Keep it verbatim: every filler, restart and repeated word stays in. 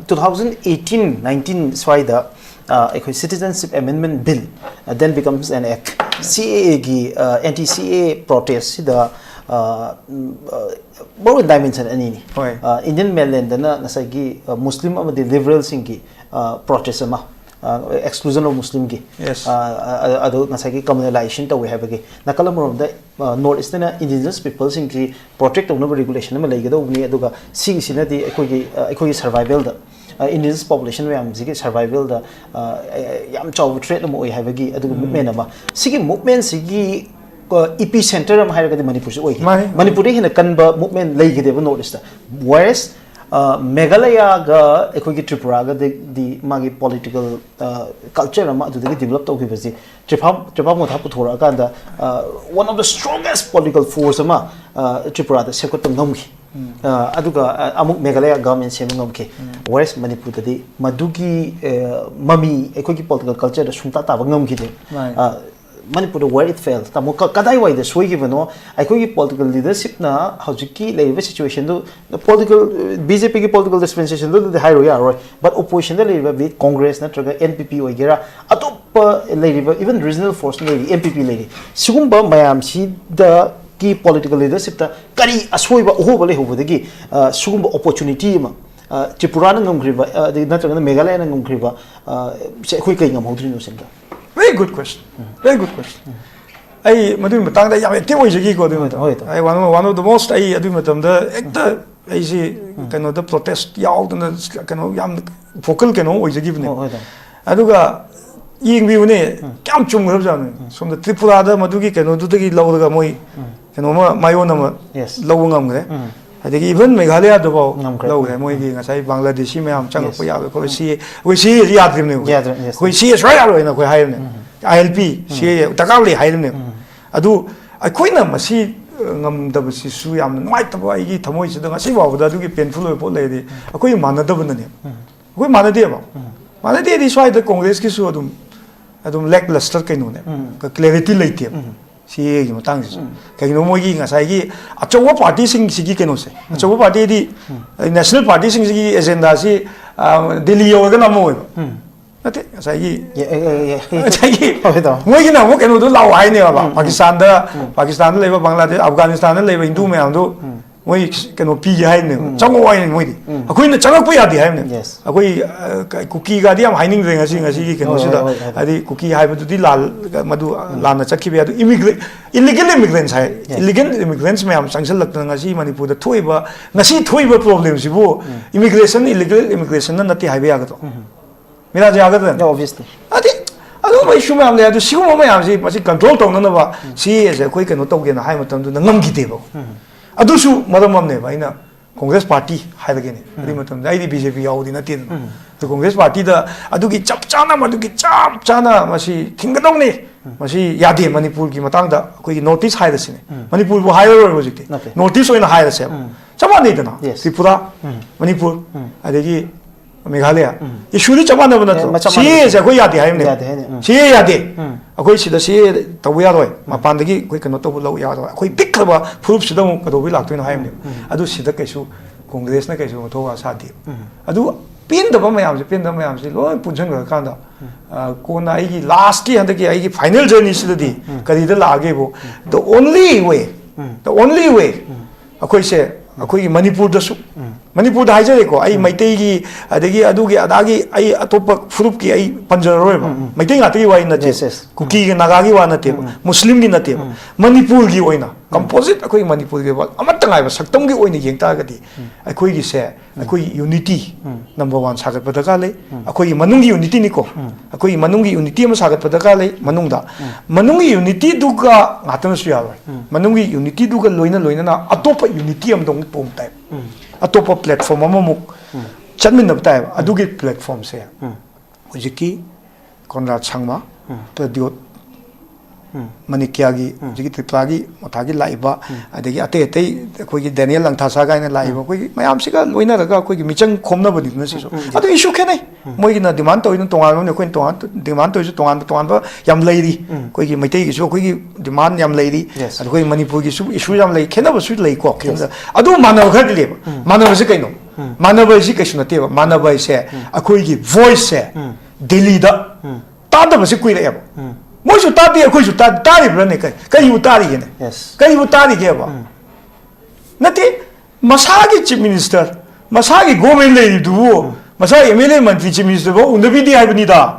two thousand eighteen nineteen ꯁ꯭ꯋꯥꯏꯗ, ꯑ, ꯑꯩꯈꯣꯏ Citizenship Amendment Bill, ꯑ, then becomes an act, C A A ꯒꯤ, ꯑ, anti C A A protest ꯁꯤꯗ, ꯑ, ꯎꯝ, ꯑ, ꯃꯔꯨ ꯑꯣꯏꯅ dimension ꯑꯅꯤꯅꯤ꯫ ꯍꯣꯏ꯫ ꯑ, Indian mainland ꯗꯅ ꯉꯁꯥꯏꯒꯤ, ꯑ, Muslim ꯑꯃꯗꯤ liberal ꯁꯤꯡꯒꯤ, ꯑ, protest ꯑꯃ, ꯑ, exclusion of Muslim ꯒꯤ, Yes. ꯑ, ꯑ, ꯑꯗꯨ ꯉꯁꯥꯏꯒꯤ communalization ꯇꯧꯋꯦ ꯍꯥꯏꯕꯒꯤ꯫ ꯅꯥꯀꯜ ꯑꯃꯔꯣꯝꯗ, ꯑ, North East ꯇꯅ indigenous people ꯁꯤꯡꯁꯤ protect ꯇꯧꯅꯕ regulation ꯑꯃ ꯂꯩꯒꯗꯧꯕꯅꯤ, ꯑꯗꯨꯒ ꯁꯤꯒꯤꯁꯤꯅꯗꯤ ꯑꯩꯈꯣꯏꯒꯤ, ꯑ, ꯑꯩꯈꯣꯏꯒꯤ survival ꯗ, ꯑ, indigenous population ꯃꯌꯥꯝꯁꯤꯒꯤ survival ꯗ, ꯑ, ꯑ, ꯌꯥꯝ ꯆꯥꯎꯕ threat ꯑꯃ ꯑꯣꯏ ꯍꯥꯏꯕꯒꯤ ꯑꯗꯨꯒꯤ movement ꯑꯃ꯫ ꯁꯤꯒꯤ movement ꯁꯤꯒꯤ, ꯑ, epicentre ꯑꯃ ꯍꯥꯏꯔꯒꯗꯤ ꯃꯅꯤꯄꯨꯔꯁꯤ ꯑꯣꯏꯈꯤ꯫ ꯃꯥꯅꯤ꯫ ꯃꯅꯤꯄꯨꯔꯗ ꯍꯦꯟꯅ ꯀꯟꯕ movement ꯂꯩꯈꯤꯗꯦꯕ North East ꯇ꯫ Whereas, ꯑ, ꯃꯦꯘꯥꯂꯌꯥꯒ ꯑꯩꯈꯣꯏꯒꯤ ꯇ꯭ꯔꯤꯄꯨꯔꯥꯒꯗꯤ ꯃꯥꯒꯤ political, ꯑ, culture ꯑꯃ ꯑꯗꯨꯗꯒꯤ develop ꯇꯧꯈꯤꯕꯁꯤ ꯇ꯭ꯔꯤꯐꯥ, ꯇ꯭ꯔꯤꯐꯥ ꯃꯣꯊꯥ ꯄꯨꯊꯣꯔꯛꯑꯀꯥꯟꯗ, ꯑ, one of the strongest political force ꯑꯃ, ꯑ, ꯇ꯭ꯔꯤꯄꯨꯔꯥꯗ ꯁꯦꯝꯒꯠꯄ ꯉꯝꯈꯤ꯫ ꯑ, ꯑꯗꯨꯒ, ꯑ, ꯑꯃꯨꯛ ꯃꯦꯘꯥꯂꯌꯥ government ꯁꯦꯝꯕ ꯉꯝꯈꯤ꯫ Whereas ꯃꯅꯤꯄꯨꯔꯗꯗꯤ ꯃꯗꯨꯒꯤ, ꯑ, ꯃꯃꯤ ꯑꯩꯈꯣꯏꯒꯤ political culture ꯗ ꯁꯨꯡꯇꯥ ꯇꯥꯕ ꯉꯝꯈꯤꯗꯦ꯫ ꯃꯥꯅꯤ꯫ ꯑ, ꯃꯅꯤꯄꯨꯔꯗ where it failed, ꯇꯥꯃꯣ, ꯀ-, ꯀꯗꯥꯏꯋꯥꯏꯗ ꯁꯣꯏꯈꯤꯕꯅꯣ? ꯑꯩꯈꯣꯏꯒꯤ political leadership ꯅ ꯍꯧꯖꯤꯛꯀꯤ ꯂꯩꯔꯤꯕ situation ꯗꯨ, political, ꯕꯤ ꯖꯦ ꯄꯤ ꯒꯤ political dispensation ꯗꯨꯗꯗꯤ ꯍꯥꯏꯔꯨ ꯌꯥꯔꯣꯏ, but opposition ꯗ ꯂꯩꯔꯤꯕ, be it Congress ꯅꯠꯇ꯭ꯔꯒ N P P ꯑꯣꯏꯒꯦꯔꯥ, ꯑꯇꯣꯞꯄ ꯂꯩꯔꯤꯕ, even regional force ꯂꯩꯔꯤ, N P P ꯂꯩꯔꯤ, ꯁꯤꯒꯨꯝꯕ ꯃꯌꯥꯝꯁꯤꯗꯒꯤ political leadership ꯇ ꯀꯔꯤ ꯑꯁꯣꯏꯕ ꯑꯍꯣꯕ ꯂꯩꯍꯧꯕꯗꯒꯤ, ꯑ, ꯁꯤꯒꯨꯝꯕ opportunity ꯑꯃ, ꯑ, ꯇ꯭ꯔꯤꯄꯨꯔꯥꯅ ꯉꯝꯈ꯭ꯔꯤꯕ, ꯑ, ꯑꯗꯩ ꯅꯠꯇ꯭ꯔꯒꯅ ꯃꯦꯘꯥꯂꯌꯥꯅ ꯉꯝꯈ꯭ꯔꯤꯕ, ꯑ, ꯁꯦ ꯑꯩꯈꯣꯏ ꯀꯩ ꯉꯝꯍꯧꯗ꯭ꯔꯤꯅꯣ ꯁꯤꯅꯤꯗ꯫ Very good question. Very good question. ꯑꯩ ꯃꯗꯨꯒꯤ ꯃꯇꯥꯡꯗ ꯌꯥꯝ active ꯑꯣꯏꯖꯈꯤꯀꯣ ꯑꯗꯨꯒꯤ ꯍꯣꯏ, ꯃꯇꯥꯡꯗ꯫ ꯍꯣꯏ, ꯇꯥꯃꯣ꯫ ꯑꯩ one of, one of the most, ꯑꯩ ꯑꯗꯨꯒꯤ ꯃꯇꯝꯗ ꯍꯦꯛꯇ ꯑꯩꯁꯤ ꯀꯩꯅꯣꯗ protest ꯌꯥꯎꯗꯅ ꯀꯩꯅꯣ ꯌꯥꯝ vocal ꯀꯩꯅꯣ ꯑꯣꯏꯖꯈꯤꯕꯅꯦ꯫ ꯍꯣꯏ, ꯍꯣꯏ, ꯇꯥꯃꯣ꯫ ꯑꯗꯨꯒ ꯌꯦꯡꯕꯤꯕꯅꯦ, ꯀꯌꯥꯝ ꯆꯨꯝꯈ꯭ꯔꯕꯖꯥꯠꯅꯣ꯫ ꯁꯣꯝꯗ ꯇ꯭ꯔꯤꯄꯨꯔꯥꯗ ꯃꯗꯨꯒꯤ ꯀꯩꯅꯣꯗꯨꯗꯒꯤ ꯂꯧꯔꯒ ꯃꯣꯏ ꯀꯩꯅꯣꯃ ꯃꯥꯏꯑꯣꯟ ꯑꯃ Yes. ꯂꯧꯕ ꯉꯝꯈ꯭ꯔꯦ꯫ ꯎꯝ꯫ ꯑꯗꯒꯤ even ꯃꯦꯘꯥꯂꯌꯥꯗꯨꯐꯥꯎ ꯉꯝꯈ꯭ꯔꯦ꯫ ꯂꯧꯈ꯭ꯔꯦ꯫ ꯃꯣꯏꯒꯤ ꯉꯁꯥꯏ ꯕꯪꯒ꯭ꯂꯥꯗꯦꯁꯤ ꯃꯌꯥꯝ ꯆꯪꯉꯛꯄ Yes. ꯌꯥꯗ꯭ꯔꯦ ꯈꯣꯠꯂꯦ, ꯁꯤ ꯑꯦ, ꯑꯩꯈꯣꯏ ꯁꯤ ꯑꯦ ꯌꯥꯗ꯭ꯔꯤꯕꯅꯦꯕ꯫ ꯌꯥꯗ꯭ꯔꯦ, yes. ꯑꯩꯈꯣꯏ ꯁꯤ ꯑꯦ ꯁꯨꯡꯌꯥ ꯌꯥꯔꯣꯏꯅ ꯑꯩꯈꯣꯏ ꯍꯥꯏꯔꯤꯕꯅꯦ꯫ ꯑꯥꯏ ꯑꯦꯜ ꯄꯤ, ꯁꯤ ꯑꯦ ꯗꯔꯀꯥꯔ ꯂꯩ ꯍꯥꯏꯔꯤꯕꯅꯦꯕ꯫ ꯑꯗꯨ ꯑꯩꯈꯣꯏꯅ ꯃꯁꯤ, ꯑ, ꯉꯝꯗꯕꯁꯤꯁꯨ ꯌꯥꯝꯅ ꯅꯨꯡꯉꯥꯏꯇꯕ, ꯑꯩꯒꯤ ꯊꯃꯣꯏꯁꯤꯗ ꯉꯁꯤ ꯐꯥꯎꯕꯗ ꯑꯗꯨꯒꯤ painful ꯑꯣꯏꯕ ꯄꯣꯠ ꯂꯩꯔꯗꯤ ꯑꯩꯈꯣꯏ ꯃꯥꯟꯅꯗꯕꯅꯅꯦ꯫ ꯑꯩꯈꯣꯏ ꯃꯥꯟꯅꯗꯦꯕ꯫ ꯃꯥꯟꯅꯗꯦꯗꯤ ꯁ꯭ꯋꯥꯏꯗ ꯀꯣꯡꯒ꯭ꯔꯦꯁꯀꯤꯁꯨ ꯑꯗꯨꯝ, ꯑꯗꯨꯝ lackluster ꯀꯩꯅꯣꯅꯦ꯫ Clarity ꯂꯩꯇꯦꯕ꯫ ꯁꯤ ꯑꯦꯒꯤ ꯃꯇꯥꯡꯁꯤꯁꯨ꯫ ꯀꯩꯒꯤꯅꯣ, ꯃꯣꯏꯒꯤ ꯉꯁꯥꯏꯒꯤ ꯑꯆꯧꯕ ꯄꯥꯔꯇꯤꯁꯤꯡꯁꯤꯒꯤ ꯀꯩꯅꯣꯁꯦ, ꯑꯆꯧꯕ ꯄꯥꯔꯇꯤꯗꯤ ꯅꯦꯁꯅꯦꯜ ꯄꯥꯔꯇꯤꯁꯤꯡꯁꯤꯒꯤ ꯑꯦꯖꯦꯟꯗꯥꯁꯤ, ꯑ, ꯗꯤꯜꯂꯤ ꯌꯧꯔꯒꯅ ꯑꯃ ꯑꯣꯏꯕ꯫ ꯅꯠꯇꯦ, ꯉꯁꯥꯏꯒꯤ, ꯉꯁꯥꯏꯒꯤ ꯃꯣꯏꯒꯤꯅ ꯑꯃꯨꯛ ꯀꯩꯅꯣꯗꯣ ꯂꯥꯛꯑꯣ ꯍꯥꯏꯅꯦꯕ꯫ ꯄꯥꯀꯤꯁꯇꯥꯟꯗ, ꯄꯥꯀꯤꯁꯇꯥꯟꯗ ꯂꯩꯕ, ꯕꯪꯒ꯭ꯂꯥꯗꯦꯁ, ꯑꯐꯒꯥꯅꯤꯁꯇꯥꯟꯗ ꯂꯩꯕ ꯍꯤꯟꯗꯨ ꯃꯌꯥꯝꯗꯣ ꯃꯣꯏ ꯀꯩꯅꯣ ꯄꯤꯒꯦ ꯍꯥꯏꯕꯅꯦꯕ, ꯆꯪꯉꯛꯑꯣ ꯍꯥꯏꯅꯦ ꯃꯣꯏꯗꯤ꯫ ꯑꯩꯈꯣꯏꯅ ꯆꯪꯉꯛꯄ ꯌꯥꯗꯦ ꯍꯥꯏꯕꯅꯦꯕ꯫ ꯑꯩꯈꯣꯏ, ꯑ, ꯀ-, ꯀꯨꯀꯤꯒꯗꯤ ꯌꯥꯝ ꯍꯥꯏꯅꯤꯡꯗ꯭ꯔꯦ ꯉꯁꯤ, ꯉꯁꯤꯒꯤ ꯀꯩꯅꯣꯁꯤꯗ꯫ ꯍꯥꯏꯗꯤ ꯀꯨꯀꯤ ꯍꯥꯏꯕꯗꯨꯗꯤ ꯂꯥꯜ-, ꯃꯗꯨ ꯂꯥꯟꯅ ꯆꯠꯈꯤꯕ ꯌꯥꯏ꯫ ꯑꯗꯨ immigra-, illegal immigrants ꯍꯥꯏ꯫ Illegal immigrants ꯃꯌꯥꯝ ꯆꯪꯁꯤꯜꯂꯛꯇꯅ ꯉꯁꯤ ꯃꯅꯤꯄꯨꯔꯗ ꯊꯣꯛꯏꯕ, ꯉꯁꯤ ꯊꯣꯛꯏꯕ problemꯁꯤꯕꯨ immigration, illegal immigrationꯅ ꯅꯠꯇꯦ ꯍꯥꯏꯕ ꯌꯥꯒꯗ꯭ꯔꯣ? ꯃꯤꯔꯥꯖ ꯌꯥꯒꯗ꯭ꯔꯥ? Obviously. ꯑꯗꯨꯒꯨꯝꯕ issue ꯃꯌꯥꯝ ꯂꯩ꯫ ꯑꯗꯨ ꯁꯤꯒꯨꯝꯕ ꯃꯌꯥꯝꯁꯤ, ꯃꯁꯤ control ꯇꯧꯅꯅꯕ ꯁꯤ ꯑꯦꯁꯦ ꯑꯩꯈꯣꯏ ꯀꯩꯅꯣ ꯇꯧꯒꯦꯅ ꯍꯥꯏ ꯃꯇꯝꯗꯨꯗ ꯉꯝꯈꯤꯗꯦꯕ꯫ ꯑꯗꯨꯁꯨ ꯃꯔꯝ ꯑꯃꯅꯦꯕ ꯑꯩꯅ Congress party ꯍꯥꯏꯔꯒꯦꯅꯦ꯫ ꯑꯗꯨꯒꯤ ꯃꯇꯝꯗ ꯑꯩꯗꯤ B J P ꯌꯥꯎꯕꯗꯤ ꯅꯠꯇꯦꯗꯅ꯫ ꯑꯗꯨ Congress partyꯗ ꯑꯗꯨꯒꯤ ꯆꯞ ꯆꯥꯅ, ꯃꯗꯨꯒꯤ ꯆꯞ ꯆꯥꯅ ꯃꯁꯤ ꯊꯤꯡꯒꯗꯧꯅꯤ꯫ ꯃꯁꯤ ꯌꯥꯗꯦ꯫ ꯃꯅꯤꯄꯨꯔꯒꯤ ꯃꯇꯥꯡꯗ ꯑꯩꯈꯣꯏꯒꯤ North East ꯍꯥꯏꯔꯁꯤꯅꯦ꯫ ꯃꯅꯤꯄꯨꯔꯕꯨ ꯍꯥꯏꯔꯔꯣꯏꯕ ꯍꯧꯖꯤꯛꯇꯤ꯫ North East ꯑꯣꯏꯅ ꯍꯥꯏꯔꯁꯦꯕ꯫ ꯆꯞ ꯃꯥꯟꯅꯩꯗꯅ꯫ Tripura, Manipur, ꯑꯗꯒꯤ ꯃꯦꯘꯥꯂꯌꯥ, issueꯗꯤ ꯆꯞ ꯃꯥꯟꯅꯕ ꯅꯠꯇ꯭ꯔꯣ? ꯃꯆꯥ ꯃꯥꯟꯅꯕ꯫ C A ꯑꯁꯦ ꯑꯩꯈꯣꯏ ꯌꯥꯗꯦ ꯍꯥꯏꯕꯅꯦ꯫ ꯌꯥꯗꯦ ꯍꯥꯏꯅꯦ, ꯎꯝ꯫ C A ꯌꯥꯗꯦ꯫ ꯑꯩꯈꯣꯏ ꯁꯤꯗ C A ꯇꯧꯕ ꯌꯥꯔꯣꯏ꯫ ꯃꯄꯥꯟꯗꯒꯤ ꯑꯩꯈꯣꯏ ꯀꯩꯅꯣ ꯇꯧꯕ ꯂꯧ ꯌꯥꯔꯣꯏ꯫ ꯑꯩꯈꯣꯏ ꯄꯤꯛꯈ꯭ꯔꯕ ꯐꯨꯔꯨꯞꯁꯤꯗ ꯑꯃꯨꯛ ꯀꯩꯗꯧꯕꯩ ꯂꯥꯛꯇꯣꯏꯅꯣ ꯍꯥꯏꯕꯅꯦꯕ꯫ ꯑꯗꯨ ꯁꯤꯗ ꯀꯩꯁꯨ Congressꯅ ꯀꯩꯁꯨ ꯃꯊꯧ ꯁꯥꯗꯦ꯫ ꯑꯗꯨ ꯄꯦꯟꯗꯕ ꯃꯌꯥꯝꯁꯦ, ꯄꯦꯟꯗꯕ ꯃꯌꯥꯝꯁꯦ ꯂꯣꯏ ꯄꯨꯟꯁꯤꯟꯈ꯭ꯔꯀꯥꯟꯗ, ꯑ, ꯀꯣꯟꯅ ꯑꯩꯒꯤ lastꯀꯤ, ꯍꯟꯗꯛꯀꯤ ꯑꯩꯒꯤ final journeyꯁꯤꯗꯗꯤ ꯀꯔꯤꯗ ꯂꯥꯛꯑꯒꯦꯕꯨ, the only way, the only way, ꯑꯩꯈꯣꯏꯁꯦ, ꯑꯩꯈꯣꯏꯒꯤ ꯃꯅꯤꯄꯨꯔꯗꯁꯨ, ꯃꯅꯤꯄꯨꯔꯗ ꯍꯥꯏꯖꯔꯦꯀꯣ, ꯑꯩ ꯃꯩꯇꯩꯒꯤ, ꯑꯗꯒꯤ ꯑꯗꯨꯒꯤ ꯑꯗꯥꯒꯤ, ꯑꯩ ꯑꯇꯣꯞꯄ ꯐꯨꯔꯨꯞꯀꯤ ꯑꯩ ꯄꯟꯖꯔꯔꯣꯏꯕ꯫ ꯃꯩꯇꯩ ꯉꯥꯛꯇꯒꯤ ꯋꯥꯔꯤ ꯅꯠꯇꯦꯕ꯫ Yes, yes. ꯀꯨꯀꯤꯒꯤ, ꯅꯥꯒꯥꯒꯤ ꯋꯥ ꯅꯠꯇꯦꯕ꯫ ꯃꯨꯁꯂꯤꯝꯒꯤ ꯅꯠꯇꯦꯕ꯫ ꯃꯅꯤꯄꯨꯔꯒꯤ ꯑꯣꯏꯅ, composite ꯑꯩꯈꯣꯏꯒꯤ ꯃꯅꯤꯄꯨꯔꯒꯤ ꯑꯣꯏꯕ ꯑꯃꯠꯇ ꯉꯥꯏꯕ ꯁꯛꯇꯝꯒꯤ ꯑꯣꯏꯅ ꯌꯦꯡ ꯇꯥꯔꯒꯗꯤ, ꯑꯩꯈꯣꯏꯒꯤꯁꯦ, ꯑꯩꯈꯣꯏꯒꯤ unity number one ꯁꯥꯒꯠꯄ ꯗꯔꯀꯥꯔ ꯂꯩ꯫ ꯑꯩꯈꯣꯏꯒꯤ ꯃꯅꯨꯡꯒꯤ unityꯅꯤꯀꯣ꯫ ꯑꯩꯈꯣꯏꯒꯤ ꯃꯅꯨꯡꯒꯤ unity ꯑꯃ ꯁꯥꯒꯠꯄ ꯗꯔꯀꯥꯔ ꯂꯩ꯫ ꯃꯅꯨꯡꯗ, ꯃꯅꯨꯡꯒꯤ unityꯗꯨꯒ ꯉꯥꯛꯇꯅꯁꯨ ꯌꯥꯔꯣꯏ꯫ ꯃꯅꯨꯡꯒꯤ unityꯗꯨꯒ ꯂꯣꯏꯅ ꯂꯣꯏꯅꯅ ꯑꯇꯣꯞꯄ unity ꯑꯃꯗ ꯑꯃꯨꯛ ꯄꯣꯝ ꯇꯥꯏ꯫ ꯑꯇꯣꯞꯄ platform ꯑꯃꯃꯨꯛ ꯆꯠꯃꯤꯟꯅꯕ ꯇꯥꯏꯕ꯫ ꯑꯗꯨꯒꯤ platformꯁꯦ ꯍꯧꯖꯤꯛꯀꯤ ꯀꯣꯟꯔꯥꯗ ꯁꯪꯃ, ꯄ꯭ꯔꯗ꯭ꯌꯣꯠ, ꯃꯅꯤꯀ꯭ꯌꯥꯒꯤ, ꯍꯧꯖꯤꯛꯀꯤ ꯇ꯭ꯔꯤꯄꯨꯔꯥꯒꯤ ꯃꯊꯥꯒꯤ ꯂꯥꯛꯏꯕ, ꯑꯗꯒꯤ ꯑꯇꯩ ꯑꯇꯩ ꯑꯩꯈꯣꯏꯒꯤ ꯗꯦꯅꯤꯌꯦꯜ ꯂꯪꯊꯥꯁꯥ ꯀꯥꯏꯅ ꯂꯥꯛꯏꯕ, ꯑꯩꯈꯣꯏꯒꯤ ꯃꯌꯥꯝꯁꯤꯒ ꯂꯣꯏꯅꯔꯒ ꯑꯩꯈꯣꯏꯒꯤ ꯃꯤꯆꯪ ꯈꯣꯝꯅꯕꯅꯤꯗꯅ ꯁꯤꯁꯨ꯫ ꯑꯗꯨ ꯏꯁꯨ ꯈꯦꯠꯅꯩ꯫ ꯃꯣꯏꯒꯤꯅ ꯗꯤꯃꯥꯟ ꯇꯧꯔꯤꯗꯨꯅ ꯇꯣꯉꯥꯟꯕ ꯑꯃꯅꯤ, ꯑꯩꯈꯣꯏꯅ ꯇꯣꯉꯥꯟ ꯗꯤꯃꯥꯟ ꯇꯧꯔꯤꯁꯨ ꯇꯣꯉꯥꯟꯕ ꯇꯣꯉꯥꯟꯕ ꯌꯥꯝ ꯂꯩꯔꯤ꯫ ꯑꯩꯈꯣꯏꯒꯤ ꯃꯩꯇꯩꯒꯤꯁꯨ ꯑꯩꯈꯣꯏꯒꯤ ꯗꯤꯃꯥꯟ ꯌꯥꯝ ꯂꯩꯔꯤ꯫ Yes. ꯑꯗꯨ ꯑꯩꯈꯣꯏ ꯃꯅꯤꯄꯨꯔꯒꯤꯁꯨ ꯏꯁꯨ ꯌꯥꯝ ꯂꯩ, ꯈꯦꯠꯅꯕꯁꯨ ꯂꯩꯀꯣ꯫ ꯈꯦꯠꯅꯕ ꯑꯗꯨ ꯃꯥꯟꯅꯕ ꯈꯔꯗꯤ ꯂꯩꯕ꯫ ꯃꯥꯟꯅꯕꯁꯤ ꯀꯩꯅꯣ? ꯃꯥꯟꯅꯕ ꯍꯥꯏꯁꯤ ꯀꯩꯁꯨ ꯅꯠꯇꯦꯕ꯫ ꯃꯥꯟꯅꯕ ꯍꯥꯏꯁꯦ ꯑꯩꯈꯣꯏꯒꯤ ꯚꯣꯏꯁꯁꯦ ꯗꯦꯜꯂꯤꯗ ꯇꯥꯗꯕꯁꯤ ꯀꯨꯏꯔꯛꯑꯦꯕ꯫ ꯃꯣꯏꯁꯨ ꯇꯥꯗꯦ, ꯑꯩꯈꯣꯏꯁꯨ ꯇꯥ- ꯇꯥꯔꯤꯕ꯭ꯔꯥꯅꯦ? ꯀꯔꯤ- ꯀꯔꯤꯕꯨ ꯇꯥꯔꯤꯒꯦꯅꯦ? Yes. ꯀꯔꯤꯕꯨ ꯇꯥꯔꯤꯒꯦꯕ? ꯅꯠꯇꯦ, ꯃꯁꯥꯒꯤ ꯆꯤꯐ ꯃꯤꯅꯤꯁꯇꯔ, ꯃꯁꯥꯒꯤ ꯒꯣꯔꯃꯦꯟ ꯂꯩꯔꯤꯗꯨꯕꯨ, ꯃꯁꯥꯒꯤ M L A, Mantri, chief minister ꯐꯥꯎ ꯎꯅꯕꯤꯗꯦ ꯍꯥꯏꯕꯅꯤꯗ꯫